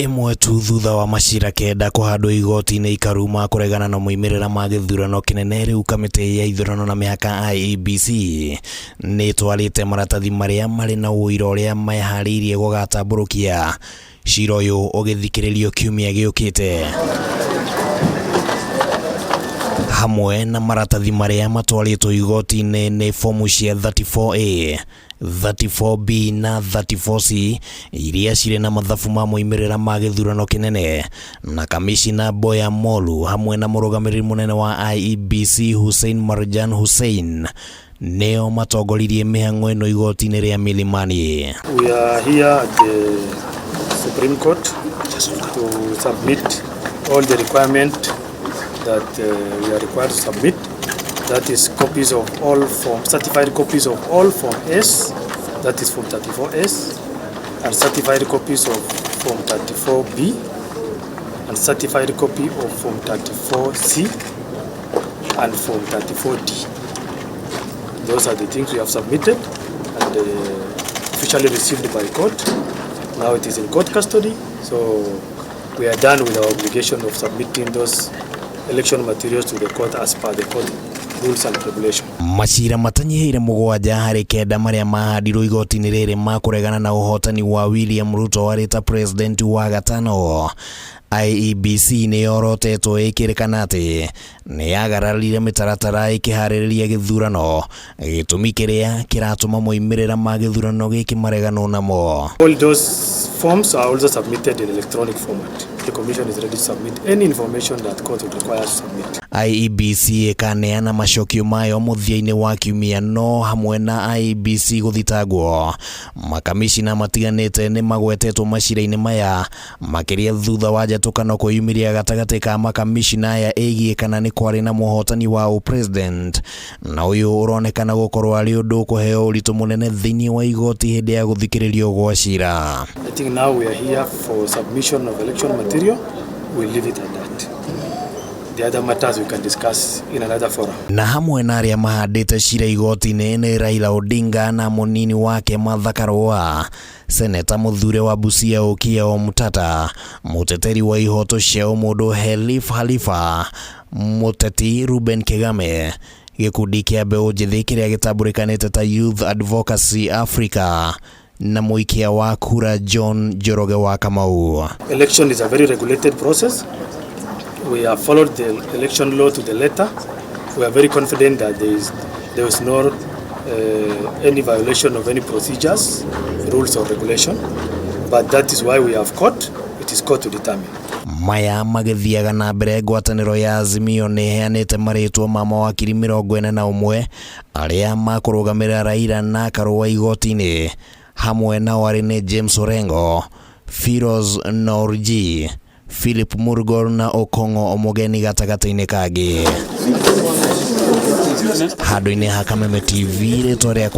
Ĩmwe tu thutha wa macira 9 kũhandwo igoti-inĩ ikaru ma kũregana na moimĩrĩra ma gĩthurano kĩnene, rĩu kamĩtĩ ya ithurano na mĩhaka IEBC nĩ ĩtwarĩte maratathi marĩa marĩ na ũira ũrĩa meharĩirie gũgatambũrũkia cira ũyũ ũgĩthikĩrĩrio kiumia gĩũkĩte, hamwe na maratathi marĩa matwarĩtwo igoti-inĩ nĩ fomu cia 34A, 34B na 34C iria cirĩ na mathabu ma moimĩrĩra ma gĩthurano kĩnene, na kamishina Boya Molu hamwe na mũrũgamĩrĩri mũnene wa IEBC Hussein Marjan Hussein nĩo matongoririe mĩhang'o ĩno igoti-inĩ rĩa Milimani. We are here at the Supreme Court to submit all the requirement that we are required to submit. That is copies of all form, certified copies of all Form S, that is Form 34S, and certified copies of Form 34B, and certified copy of Form 34C, and Form 34D. Those are the things we have submitted and officially received by court. Now it is in court custody, so we are done with our obligation of submitting those election materials to the court as per the court rules and regulation. Macira matanyihĩire 7 harĩ 9 marĩa mahandirwo igoti-inĩ rĩrĩ ma kũregana na ũhotani wa William Ruto arĩ ta president wa gatano. IEBC nĩ yorotetwo ĩkĩrĩkana atĩ nĩ yagararire mĩtaratara ĩkĩharĩrĩria gĩthurano, gĩtũmi kĩrĩa kĩratũma moimĩrĩra ma gĩthurano gĩkĩ mareganwo namo. All those forms are also submitted in electronic format. The commission is ready to submit any information that court would require to submit. IEBC ĩkaneana macokio mayo mũthia-inĩ wa kiumia, no hamwe na IEBC gũthitangwo, makamishina matiganĩte nĩ magwetetwo macira-inĩ maya, makĩria thutha wa njatũkano kwĩyumĩria gatagatĩ ka makamishina aya ĩgiĩ kana nĩ kwarĩ na mũhotani wa ũpresident, na ũyũ ũronekana gũkorwo arĩ ũndũ ũkũheo ũritũ mũnene thĩinĩ wa igoti hĩndĩ ya gũthikĩrĩrio gwa cira. I think now we are here for submission of election material. We'll leave it at that. The other matters we can discuss in another forum. Na hamwe na arĩa mahandĩte cira igoti-inĩ nĩ Raila Odinga na mũnini wake Martha Karua, seneta mũthure wa Busia Okiya Omtatah, mũteteri wa ihoto cia ũmũndũ Khelif Khalifa, mũteti Ruben Kigame, gĩkundi kĩa mbeũ njĩthĩ kĩrĩa gĩtambũrĩkanĩte ta Youth Advocacy Africa, na mũikia wa kura John Njoroge wa Kamau. Election is a very regulated process. We have followed the election law to the letter. We are very confident that there is no any violation of any procedures, rules or regulation. But that is why we have court. It is court to determine. Maya magĩthiaga na mbere, ngwatanĩro ya Azimio nĩ ĩheanĩte marĩtwa ma mawakiri 41 arĩa makũrũgamĩrĩra Raila na Karua igoti-inĩ. Hamwe nao arĩ nĩ James Orengo, Firoz Norji, Philip Murgor na Okong'o Omogeni gatagatĩ-inĩ kangĩ. Handũ-inĩ ha Kameme TV, rĩtwa rĩakwa